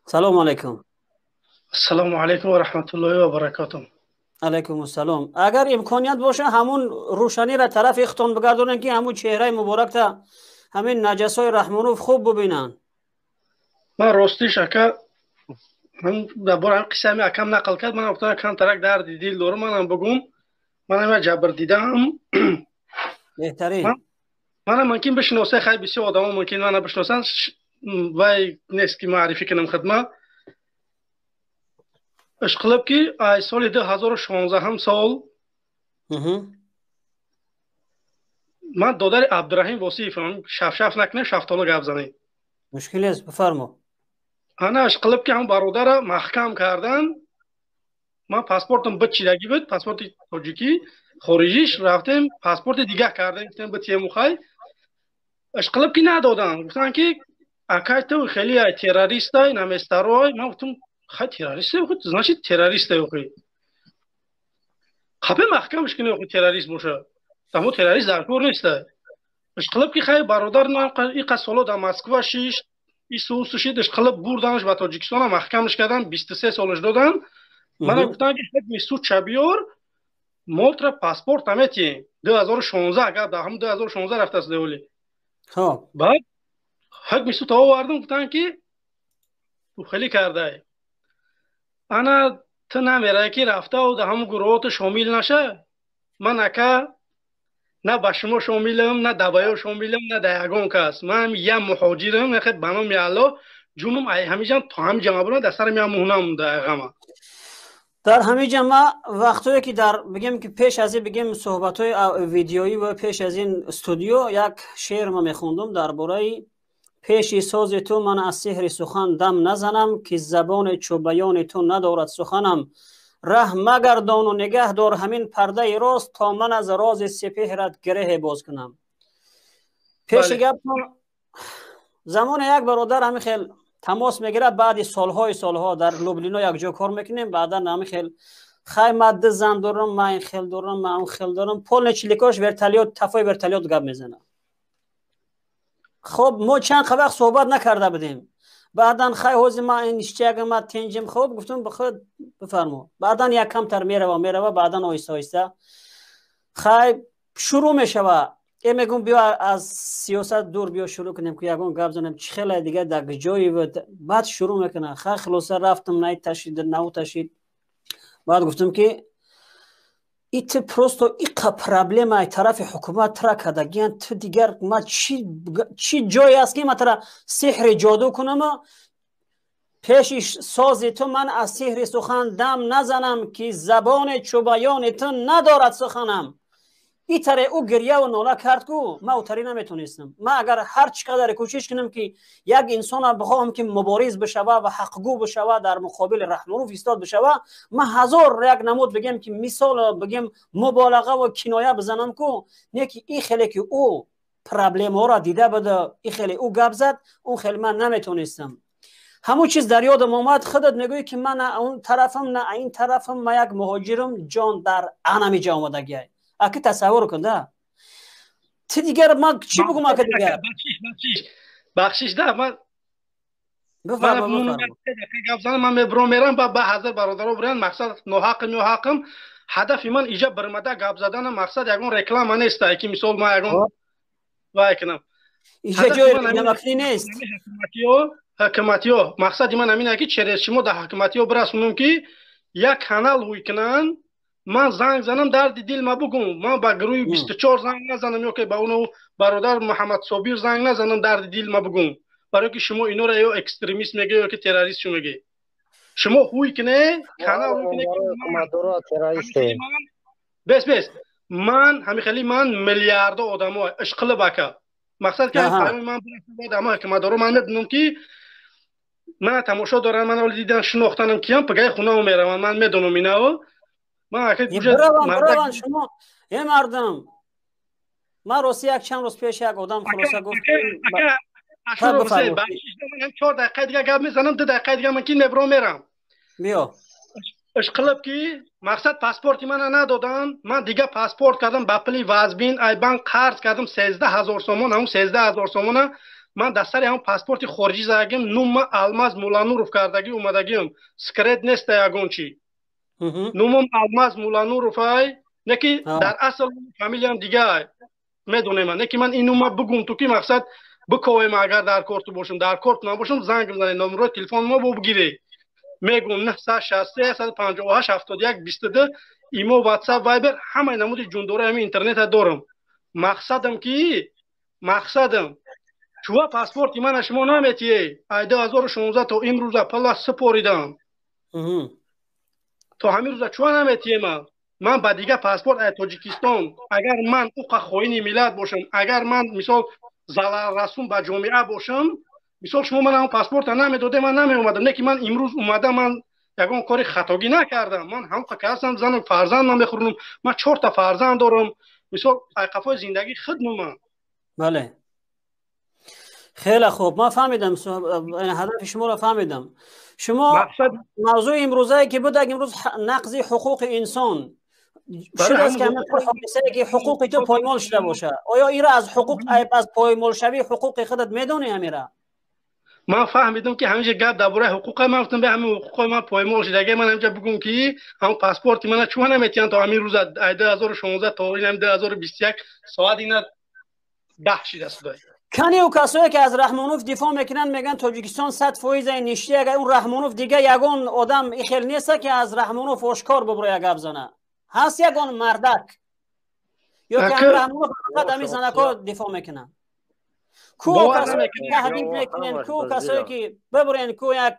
Салому алайкум. Ассалому алайкум ва раҳматуллоҳи ва баракатуҳ. Алайкум ассалом. Агар имконият боша, ҳамун рӯшаниро тарафи худтон бигардонед, ки ҳамун чеҳраи муборакта ҳамин наҷасҳои Раҳмонов хуб бубинанд. Ман ростиш, ака, дар бораи ҳамин қиссаи акам нақл кард, манам гуфтам, камтарак дарди дил дорам, манам бугум, манам як ҷабр дидаам. Беҳтарин. Манам мумкин бишиносе, хай, бисёр одамо мумкин мана бишиносанд, вай нест ки маърифӣ кунам хидмат. Ишқилиб ки ай соли 2016-ҳам сол ман додари Абдураҳим Восиевам, шафшаф накунем, шафтоло гап занем. Мушкил нест, бифармо. Ана, ишқилиб ки ҳам бародара маҳкам кардан, ман паспортам бичидагӣ буд, паспорти тоҷикӣ, хориҷиш рафтем, паспорти дигар кардем, гуфтем битиему, хай, ишқилиб ки надоданд, гуфтанд ки акай, ту хеле террористай, наместарой. Ман гуфтам, хай, террористе, значит террористе, охи қапе маҳкамаш кунӣ, охи террорист боша, тамо террорист дар кор неста. Ишқилиб ки хай, бародар иқа соло дар Москва шишт, ису шид, ишқилиб бурданаш ба Тоҷикистона, маҳкамаш кардан, 23 солаш додан. Мана гуфтанд ки ҳукми суд биёр, мо тра паспорт наметиҳем. 2016 гап, дар ҳамн 2016 рафтааст деоли. Баъд ҳукми суд овардам, гуфтанд ки ту хеле кардай, ана ту намерай ки рафтау дар ҳамн гурӯҳото шомил наша. Ман, ака, на ба шумо шомилам, на дабаё шомилам, на да ягон кас. Ман як муҳоҷирам, ба номи Алло, ҷунум ай ҳамиҷан то ҳамиҷа мабурам, дар сарам як муҳна монда ғама. Дар ҳамиҷа ма вақтое ки дар бигем ки пеш аз ин бигем суҳбатҳои видеоӣ ва пеш аз ин студио як шеър ма мехондум дар бораи пеши сози ту ман аз сеҳри сухан дам назанам, ки забоне чу баёни ту надорад суханам. Раҳ магардону нигаҳ дор ҳамин пардаи рост, то ман аз рози сепеҳрат гиреҳе боз кунам. Пеши гаптон замоне як бародар ҳамин хел тамос мегирад, баъди солҳои солҳо дар Лублино якҷо кор мекунем. Баъдан ҳамин хел, хай, ман ду зан дорам, ман ин хел дорам, ман он хел дорам, полный чиликош вертолёт, тафои вертолёт гап мезанад. Хоб, мо чанд вақт суҳбат накарда будем. Баъдан, хай, ҳозир ман ин ништяга, ман тинҷим. Хоб, гуфтум, бихуд бифармо. Баъдан як камтар мерава, мерава, баъдан оҳиста оҳиста, хай, шурӯъ мешава. Мегум, биё аз сиёсат дур, биё шурӯъ кунем ки ягон гап занем, чӣ хеле дигар дар ҷои. Баъд шурӯъ мекунад. Хай, хулоса, рафтам, най ташид, нав ташид. Баъд гуфтам ки ити просто иқа проблема ай тарафи ҳукумат тра кардагиян, ту дигар ма чӣ ҷое аст ки ма тра сеҳри ҷоду кунам? Пеши сози ту ман аз сеҳри сухан дам назанам, ки забоне чу баёни ту надорад суханам. Итаре ӯ гирьяву нола кард ку ман утари наметонистам. Ман агар ҳар чӣ қадаре кӯшиш кунам ки як инсона бихоҳам ки мубориз бишава ва ҳақгӯ бишава, дар муқобили Раҳмонов истод бишава, ман ҳазор як намуд бигем ки мисол бигем, муболаға ва киноя бизанам ку, не ки и хеле ки ӯ проблемаҳоро дида буда, и хеле ӯ гап зад, он хеле ман наметонистам. Ҳамун чиз дар ёдам омад. Худат мегӯӣ ки ман на он тарафам, на ин тарафам, ман як муҳоҷирам, ҷон дар анамиҷа омадагиай. Аки тасаввур кун да, ти дигар ман чӣ бугум, ака, дигар? Бахшиш да, ман гап занам, ман мебурам, мерам, ба ҳазар бародаро бурян. Мақсад ноҳақм ё ҳақм, ҳадафи ман иҷа бирмада гап заданам, мақсад ягон реклама нест, ки мисол ман ягон вай кунам. Иҷа ҷои рекламакунӣ нест. Ҳукуматиё, мақсади ман ҳамин ки через шумо дар ҳукуматиё бирасонам, ки як канал ҳуй кунанд, ман занг занам, дарди дил ма бугум. Ман ба гурӯҳи 24 занг назанам ё ки ба уно бародар Муҳаммадсобир занг назанам, дарди дил ма бугум, барое ки шумо инора ё экстремист меге, ё ки террорист шу меге. Шумо ҳуй кине, канал ҳуй кине. Бес, бес, ман ҳами хели, ман миллиардо одамо, ишқилиб, ака, мақсад ки ман ама ҳукуматдоро ман медонам ки мана тамошо дорам, ман оли дидан, шинохтанам киям, пагаи хонао меравам, ман медонам инао. Бираван шумо, э мардум. Ман рости як чанд рӯз пеш як одам хулоса гуфт. 4 дақиқа дига гап мезанам, 2 дақиқа дига ман ки мебурам, мерам. Биё. Ишқилиб ки мақсад паспорти мана надоданд, ман дига паспорт кардам ба пули вазбин, ай банк қарз кардам 13 000 сомон. Ҳамун 13 000 сомона Ман дар сари ҳамон паспорти хориҷӣ задагим, нумма Алмаз Муллануров кардагӣ омадагим. Секрет неста ягон чӣ. Нумам Алмаз Муллануров ай, не ки дар асл фамилиям дига ай. Медонем, не ки ман ин нума бигум ту ки мақсад биковем, агар дар корту бошам, дар корт набошам, занг бизанед, номерои телефони мо бо бигиред. Мегум 963 158 71 22, имо, WhatsApp, Viber, ҳамаи намуди ҷундораи ҳамин интернета дорам. Мақсадам ки, мақсадам чува паспорти мана шумо наметиҳед. Ай 2016 то имрӯза пала супоридам. То ҳамин рӯза чува наметиҳед ман? Ман ба дигар паспорт ай Тоҷикистон, агар ман уқа хоини миллат бошам, агар ман мисол залалрасун ба ҷомеа бошам, мисол шумо ман ҳамон паспорта намедодем, ман намеомадам. Не ки ман имрӯз омада, ман ягон кори хатогӣ накардам. Ман ҳамқа кардам, зану фарзандам мехӯрнам. Ман чорта фарзанд дорам. Мисол айқафои зиндагӣ хидмам ман. Бале. Хеле хуб, ман фаҳмидам, ҳадафи шуморо фаҳмидам. Шумо мавзӯи имрӯзае ки буд, имрӯз нақзи ҳуқуқи инсон шудааст, ки ҳодисае ки ҳуқуқи ту поймол шуда бошад. Оё инро аз ҳуқуқ, аз поймолшавии ҳуқуқи худат медонӣ ҳамира? Ман фаҳмидам ки ҳаминҷа гап дар бораи ҳуқуқа, ман гуфтам бе ҳамин ҳуқуқҳои ман поймол шуда. Агар ман ҳаминҷа бигӯм ки ҳамон паспорти мана чума наметиҳанд то ҳамин рӯза, ай 2016 то ин 2021 соат ина 10 шидааст. Кани ӯ касое ки аз Раҳмонов дифоъ мекунанд, мегӯянд Тоҷикистон 100% ништи. Агар он Раҳмонов дига ягон одам ихел неста ки аз Раҳмонов ошкор буброя гап зана. Ҳаст ягон мардак ё ки Раҳмонов фақат ҳамин занако дифоъ мекунанд? Ку касое ки таҳдид мекунен, ку касое ки бибурен, ку як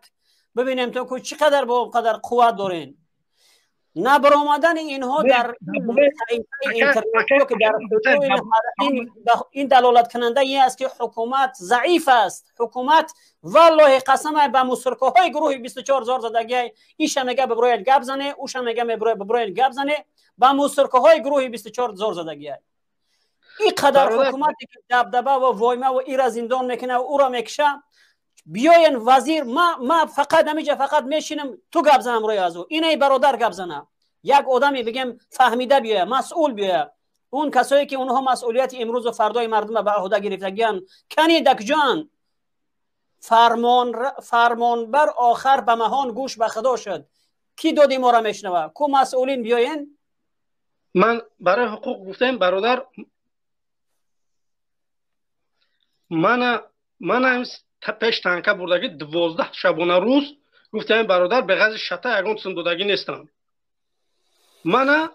бибинем то ку чӣ қадар бо қадар қувват дорен. Набаромадани инҳо дар интернет ки дар ин далолаткунанда ин аст ки ҳукумат заиф аст. Ҳукумат валлоҳи қасам ба мусиркаҳои гурӯҳи 24 зор задагиай, иша мега биброяд гап зане, уша мега биброяд гап зане, ба мусиркаҳои гурӯҳи 24 зор задагиай. Ин қадар ҳукумате ки дабдаба ва войма ва ира зиндон мекуна ва ӯро мекуша. Биёен вазир, ма фақат ҳамиҷа фақат мешинам, ту гап занам рӯи аз ӯ. Инай бародар гап зана. Як одаме бигем фаҳмида биёя, масъул биёя. Он касое ки онҳо масъулияти имрӯзу фардои мардума ба ӯҳда гирифтагиянд, кани дакҷон фармонбар охар ба маҳон гӯш ба худо шуд. Ки доди моро мешунава? Ку масъулин биёен? Ман барои ҳуқуқ гуфтем, бародар, мана пеш танка бурдагӣ 12 шабона рӯз гуфтем, бародар, бе ғайри шата ягон чизм додагӣ нестам. Мана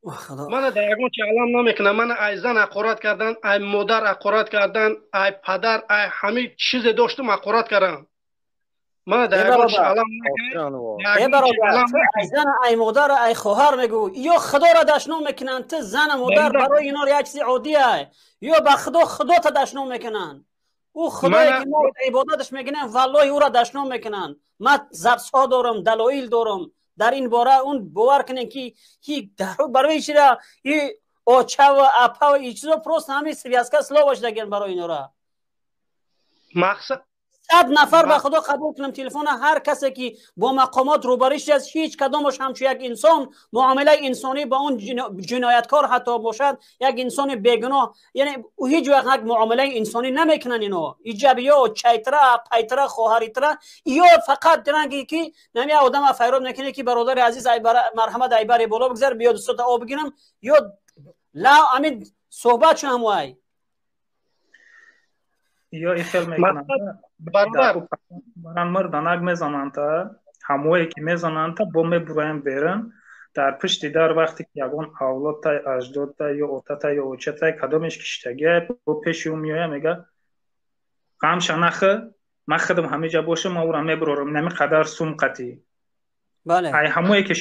дар ягон чи алам намекунам. Мана ай зан ҳақорат кардан, ай модар ҳақорат кардан, ай падар, ай ҳамин чизе доштум ҳақорат кардам. Мана дар ягон чи алам накардам. Ай зан, ай модар, ай хоҳар мегӯ. Ё худоро дашном мекунанд, ту зана модар барои инҳо як чизи оддӣ ай. Ё ба худо худота дашном мекунанд. Ӯ худое ки мо ибодаташ мекунем, валлоҳи ӯро дашном мекунанд. Ман забсҳо дорам, далоил дорам дар ин бора. Он бовар кунем ки барои чира и оча ва апа ва и чизо просто ҳамин связка слово шудагиан барои инора. Мақсад 100 нафар ба худо қабул кунам телефона, ҳар касе ки бо мақомот рӯбарӯ шудааст, ҳеҷ кадомаш ҳамчун як инсон муомилаи инсонӣ ба он ҷинояткор ҳатто бошад, як инсони бегуноҳ, яъне ҳеҷ вақт як муомилаи инсонӣ намекунанд ино. Иҷабиё, чайтра, пайтра, хоҳаритра, ё фақат дранги ки нами одама файрод мекунад ки бародари азиз, марҳамат, айбари боло бигзар, биё дусота об бигирам, ё ла амин суҳбат шун ҳамвай. Ё ихел мекунанд. Бародар, баран мурданак мезананд, ҳамое ки мезананд, бо мебураем берун. Дар пушти дар вақте ки ягон авлодтай, аҷдодтай ё отатай ё очатай кадомеш киштагиай, бо пеши ӯ меоя, мега ғамша нахы, ман худам ҳамиҷа бошам, ман ӯра мебурорам, нами қадар сум қатӣ. Бале. Ай ҳамое ки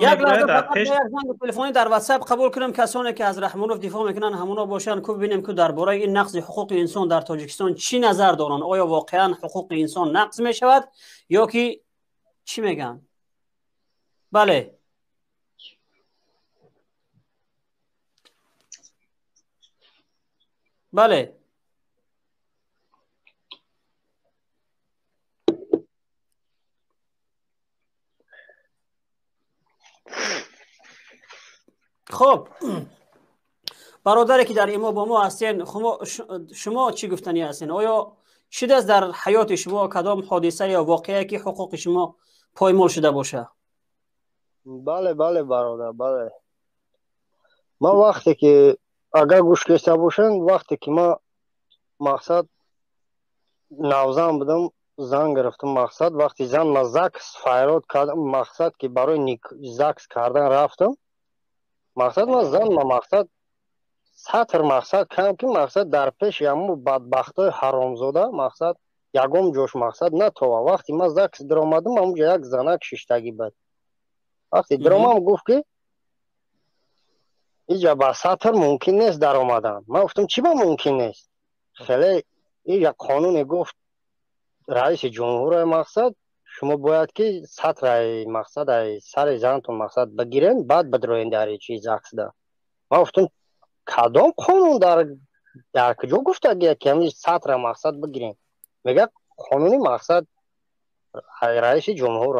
як лаҳза фақат як занги телефонӣ дар WhatsApp қабул кунам. Касоне ки аз Раҳмонов дифоъ мекунанд ҳамоно бошанд, ку бибинем ку дар бораи ин нақзи ҳуқуқи инсон дар Тоҷикистон чӣ назар доранд. Оё воқеан ҳуқуқи инсон нақз мешавад ё ки чӣ мегӯянд? Бале. Бале. Хуб, Бародаре ки дар имо бо мо ҳастен, шумо чӣ гуфтанӣ ҳастен? Оё шидааст дар ҳаёти шумо кадом ҳодиса ё воқеае, ки ҳуқуқи шумо поймол шуда бошад? Бале, бале, бародар, бале. Ман вақте ки, агар гӯш кеста бошанд, вақте ки ман, мақсад, навзан будам, зан гирифтам, мақсад, вақти зан ма ЗАГС файрод кардам, мақсад, ки барои ЗАГС кардан рафтам, мақсад, ма зан ма, мақсад, сатр, мақсад, кам ки, мақсад, дар пеши ҳамун бадбахтои ҳаромзода, мақсад, ягон ҷош, мақсад, натова. Вақти ма ЗАГС даромадам, ҳамунҷа як занак шиштагӣ буд. Вақти даромам, гуфт, ки иҷа ба сатр мумкин нест даромадан. Ман гуфтам: «Чӣ ба мумкин нест?» Хеле иҷа қонуне, гуфт, раиси ҷумҳуре, мақсад, шумо бояд ки сатраи, мақсад, ай сари занатон, мақсад, бигирен, баъд бидроен дар чи ЗАГСда. Ман гуфтам: «Кадом қонун, дар куҷо гуфтагия, ки ҳамин сатра, мақсад, бигирем?» Мегӯяд: «Қонуни, мақсад, раиси ҷумҳур».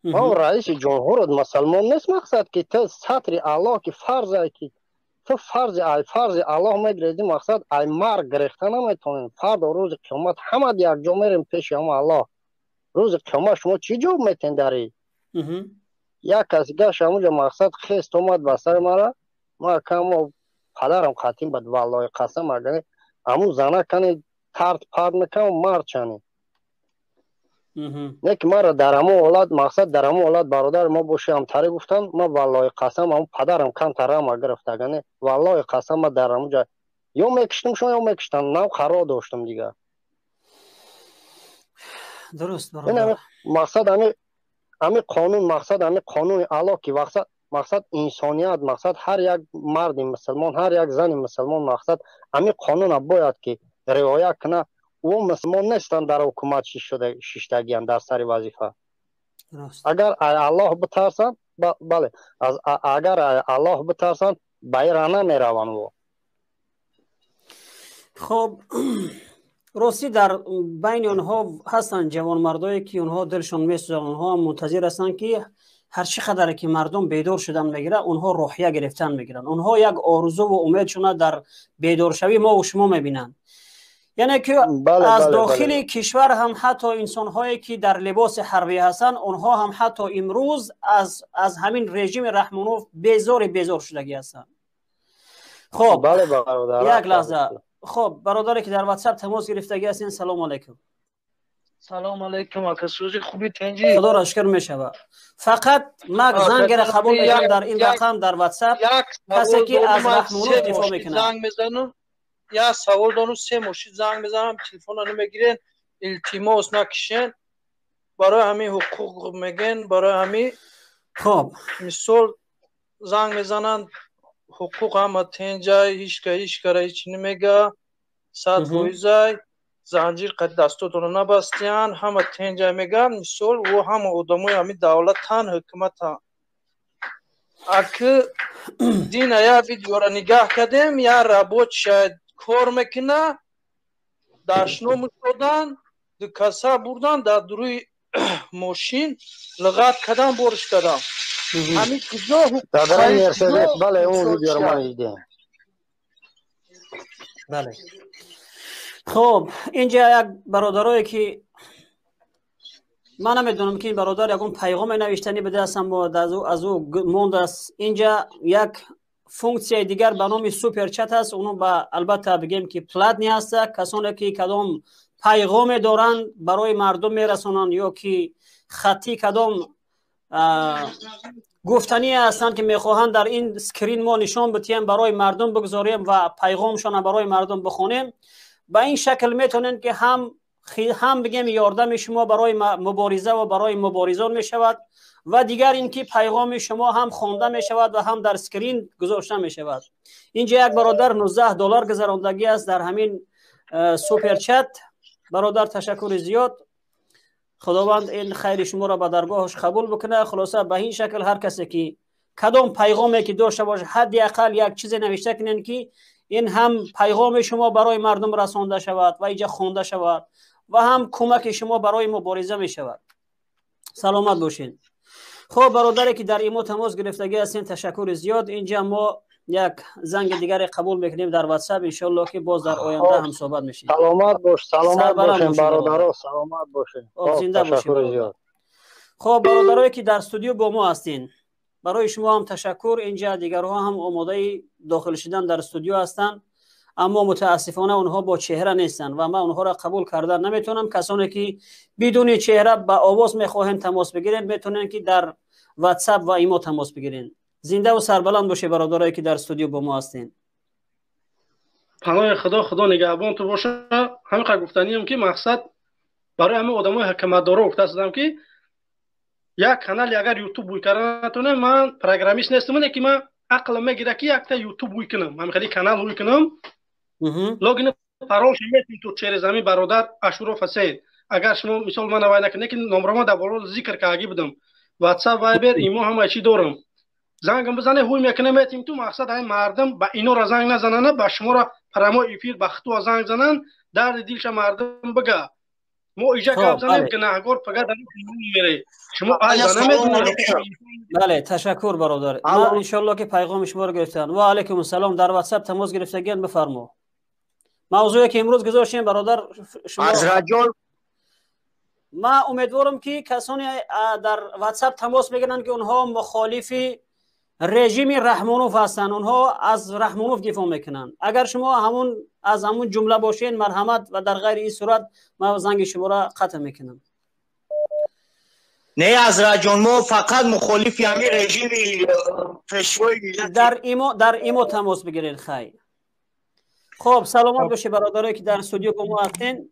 Ман: «Раиси ҷумҳурат мусалмон нест, мақсад, ки ту сатри Аллоҳ, ки фарзе, ки ту фарзи ай фарзи Аллоҳ мегирези, мақсад, ай марг гирехта наметавонем. Фардо рӯзи қиёмат ҳамад якҷо мерем пеши ҳама Аллоҳ. Рӯзи қиёмат шумо чӣ ҷавоб метен?» Дари як каси гаш ҳамуҷа, мақсад, хест омад ба сари мара. Ма камо падарам қатим бад, валлоҳи қасам, агар ҳамун зана кани тарт парт мекунам, мард чани не ки мара дар ҳамон ҳолат, мақсад, дар ҳамон ҳолат, бародари мо боши ҳамтарӣ гуфтан. Ма, валлоҳи қасам, ҳамун падарам камтар рама гирифт, агане, валлоҳи қасам, ма дар ҳамун ҷа ё мекиштам шумо, ё мекиштам, нав қарор доштам дигар. Дуруст. Мақсад, ҳами қонун, мақсад, ҳами қонуни Аллоҳ, ки мақсад, инсоният, мақсад, ҳар як марди мусулмон, ҳар як зани мусулмон, мақсад, ҳами қонуна бояд ки риоя кунад. Ӯ мусулмон нестанд, дар ҳукумат шиштагианд, дар сари вазифа. Агар Аллоҳ битарсанд, бале, агар Аллоҳ битарсанд, ба ира намераванд ӯ. Хоб, ростӣ, дар байни онҳо ҳастанд ҷавонмардое, ки онҳо дилшон месӯзад. Онҳо мунтазир ҳастанд, ки ҳар чӣ қадаре ки мардум бедор шудан мегирад, онҳо роҳия гирифтан мегиранд. Онҳо як орзуву умедшона дар бедоршавӣ мову шумо мебинанд, яъне ки аз дохили кишвар ҳам ҳатто инсонҳое, ки дар либоси ҳарбӣ ҳастанд, онҳо ҳам ҳатто имрӯз аз ҳамин режими Раҳмонов безори безор шудагӣ ҳастанд. Хоб, як лаҳза. Хоб, бародаре, ки дар Ватсап тамос гирифтагӣ ҳастин, салому алайкум. Салом алайкум, ака, сӯзи хуби, тенҷи? Худоро шукр, мешава. Фақат мак зангера қабул мекунам дар ин рақам дар Ватсап, касе ки аз Раҳмонов дифоъ мекунад. Занг мезанам, як савол дорам. Се мошин занг мезанам, телефона намегирен. Илтимос, накишен. Барои ҳамин ҳуқуқ мегӯен, барои ҳамин. Хоб. Мисол, занг мезананд, ҳуқуқ ҳама тенҷай, ҳичка ҳичкара ҳеч намега, 100%-ай, занҷир қад дастотонро набастиян, ҳама тенҷай мегӯянд. Мисол, ӯ ҳама одамои ҳамин давлатан, ҳукуматан. Аки дина як видеора нигаҳ кардем, як рабочий кор мекуна, дашному додан, ду каса бурдан, дар дуруи мошин лиғат кардан, бориш кардан. Ҳамин куҷо? Бале, он видеоро ман дидем. Бале. Хоб, инҷа як бародарое, ки ман намедонам, ки ин бародар ягон пайғоме навиштанӣ будааст, аммо аз ӯ мондааст. Инҷа як функсияи дигар ба номи суперчат аст. Оно ба, албатта, бигем, ки платный ҳаста. Касоне ки кадом пайғоме доранд, барои мардум мерасонанд ё ки хаттӣ кадом гуфтанӣ ҳастанд, ки мехоҳанд дар ин скрин мо нишон битиҳем, барои мардум бигузорем ва пайғомшона барои мардум бихонем, ба ин шакл метавонем, ки ҳам бигем, ёрдами шумо барои мубориза ва барои муборизон мешавад ва дигар ин ки пайғоми шумо ҳам хонда мешавад ва ҳам дар скрин гузошта мешавад. Инҷа як бародар 19 доллар гузарондагӣ аст дар ҳамин суперчат. Бародар, ташаккури зиёд, Худованд ин хайри шуморо ба даргоҳаш қабул бикунад. Хулоса, ба ин шакл ҳар касе ки кадом пайғоме ки дошта бошад, ҳадди ақал як чизе навишта кунед, ки ин ҳам пайғоми шумо барои мардум расонда шавад ва инҷа хонда шавад ва ҳам кӯмаки шумо барои мубориза мешавад. Саломат бошед. Хоб, бародаре, ки дар имо тамос гирифтагӣ ҳастем, ташаккури зиёд. Инҷа мо Як занги дигаре қабул мекунем дар WhatsApp, иншоалло ки боз дар оянда ҳам суҳбат мешавем. Саломат бош, саломат бошем, бародаро, саломат бошем. Зинда бошем. Хоб, бародарое ки дар студио бо мо ҳастин, барои шумо ҳам ташаккур. Инҷа дигарҳо ҳам омодаи дохил шудан дар студио ҳастанд, аммо мутаассифона онҳо бо чеҳра нестанд ва ман онҳоро қабул карда наметавонам. Касоне ки бидуни чеҳра ба овоз мехоҳем тамос бигирем, метавонем ки дар WhatsApp ва имо тамос бигирем. Зиндаву сарбаланд бошед, бародарое ки дар студио бо мо ҳастед. Паноҳи Худо, Худо нигаҳбон ту боша. Ҳамин қадр гуфтаниям, ки мақсад барои ҳамин одамои ҳукуматдоро гуфта шудам, ки як канали агар Ютуб буй карда натонем, ман программист нестам, ки ман ақлам мегира, ки якта Ютуб буй кунам, ҳамин хели канал ҳуй кунам, логин, парол метин ту через ҳамин бародар Ашуров Ҳасейн. Агар шумо мисол ман вай накунед, ки номрома дар боло зикр кардаги будам, WhatsApp, Viber, имо, ҳама чӣ дорам, зангам бизане, ҳуй мекунем, метим ту. Мақсад, ҳамин мардум ба инора занг назанана, ба шуморо прямой эфир ба хутуа занг зананд, дарди дилша мардум бига. Мо иҷа гап занем, гунаҳгор пага дар мере, шумо айба намедонед. Бале, ташаккур, бародар. Ман иншоалло ки пайғоми шуморо гирифтам. Ва алайкум ассалом. Дар WhatsApp тамос гирифтагиан, бифармо. Мавзӯе ки имрӯз гузоштем, бародар, шумо. Азраҷон. Ман умедворам, ки касоне дар WhatsApp тамос мегиранд, ки онҳо мухолифи режими Раҳмонов ҳастанд, онҳо аз Раҳмонов дифоъ мекунанд. Агар шумо ҳамун аз ҳамун ҷумла бошед, марҳамат, ва дар ғайри ин сурат ман занги шуморо қатъ мекунам. Не, Азраҷон, мо фақат мухолифи ҳамин режими пешвои миллат. Дар имо тамос бигиред. Хай, хоб, саломат бошед, бародарое ки дар студио бо мо ҳастен.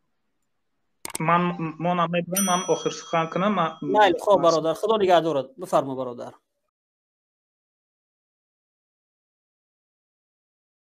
Ман мо намедонам, ман охир сухан кунам. Майли, хоб, бародар, Худо нигаҳдорад, бифармо, бародар.